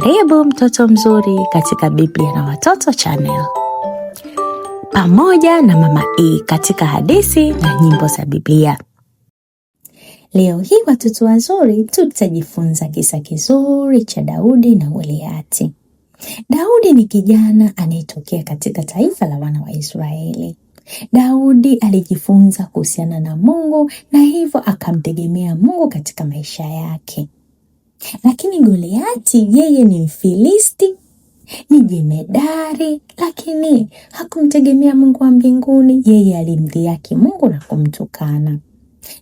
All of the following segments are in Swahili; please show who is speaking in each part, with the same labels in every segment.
Speaker 1: Karibu mtoto mzuri katika Biblia na Watoto Channel pamoja na Mama E katika hadithi na nyimbo za Biblia. Leo hii watoto wazuri, tutajifunza kisa kizuri cha Daudi na Goliati. Daudi ni kijana anayetokea katika taifa la wana wa Israeli. Daudi alijifunza kuhusiana na Mungu na hivyo akamtegemea Mungu katika maisha yake. Lakini Goliati yeye ni Mfilisti, ni jemedari, lakini hakumtegemea Mungu wa mbinguni. Yeye alimdhihaki Mungu na kumtukana.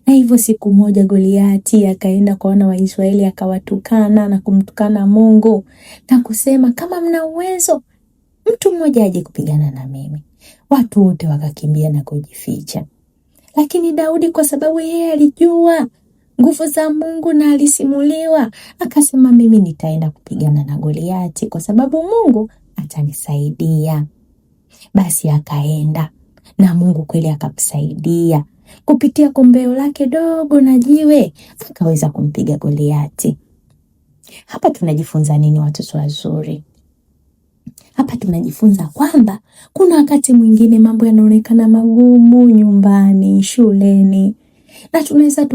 Speaker 1: Na hivyo siku moja Goliati akaenda kwa wana wa Israeli akawatukana na kumtukana Mungu na kusema, kama mna uwezo mtu mmoja aje kupigana na mimi. Watu wote wakakimbia na kujificha, lakini Daudi kwa sababu yeye alijua nguvu za Mungu na alisimuliwa, akasema mimi nitaenda kupigana na Goliati kwa sababu Mungu atanisaidia. Basi akaenda na Mungu kweli akamsaidia kupitia kombeo lake dogo na jiwe akaweza kumpiga Goliati. Hapa tunajifunza nini watoto wazuri? Hapa tunajifunza kwamba kuna wakati mwingine mambo yanaonekana magumu nyumbani, shuleni, na tunaweza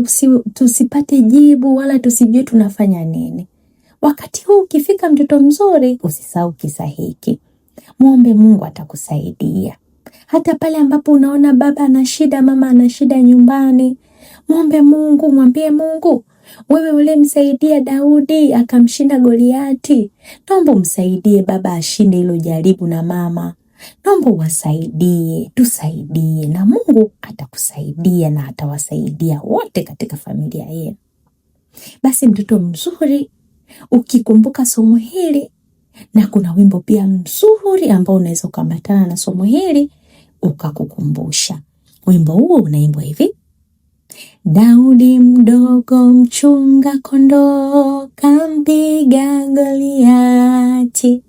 Speaker 1: tusipate jibu wala tusijue tunafanya nini. Wakati huu ukifika, mtoto mzuri, usisahau kisa hiki, mwombe Mungu atakusaidia. Hata pale ambapo unaona baba ana shida, mama ana shida nyumbani, mwombe Mungu, mwambie Mungu, wewe ulimsaidia Daudi akamshinda Goliati, naomba umsaidie baba ashinde hilo jaribu na mama naomba uwasaidie, tusaidie, na Mungu atakusaidia na atawasaidia wote katika familia yenu. Basi mtoto mzuri, ukikumbuka somo hili, na kuna wimbo pia mzuri ambao unaweza ukaambatana na somo hili ukakukumbusha. Wimbo huo unaimbwa hivi: Daudi mdogo mchunga kondoo kampiga Goliati.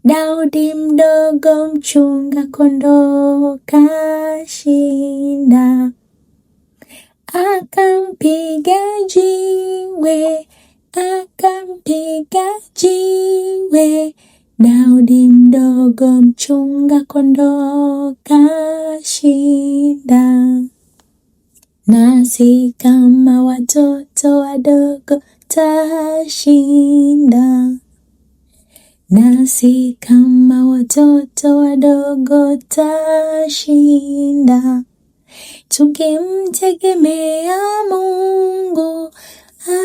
Speaker 1: Daudi mdogo mchunga kondoo kashinda, akampiga jiwe, akampiga jiwe. Daudi mdogo mchunga kondoo kashinda. Nasi kama watoto wadogo tashinda. Nasi kama watoto wadogo tashinda, tukimtegemea Mungu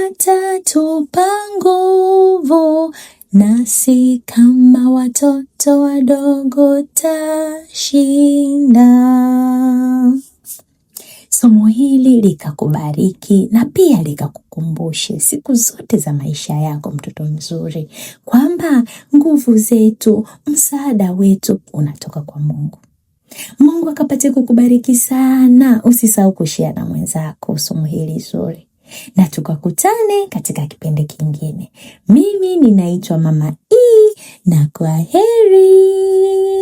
Speaker 1: atatupa nguvu. Nasi kama watoto wadogo tashinda. Somo hili likakubariki na pia likakukumbushe siku zote za maisha yako, mtoto mzuri, kwamba nguvu zetu, msaada wetu unatoka kwa Mungu. Mungu akapatie kukubariki sana. Usisahau kushare na mwenzako somo hili zuri, na tukakutane katika kipindi kingine. Mimi ninaitwa Mama E na kwa heri.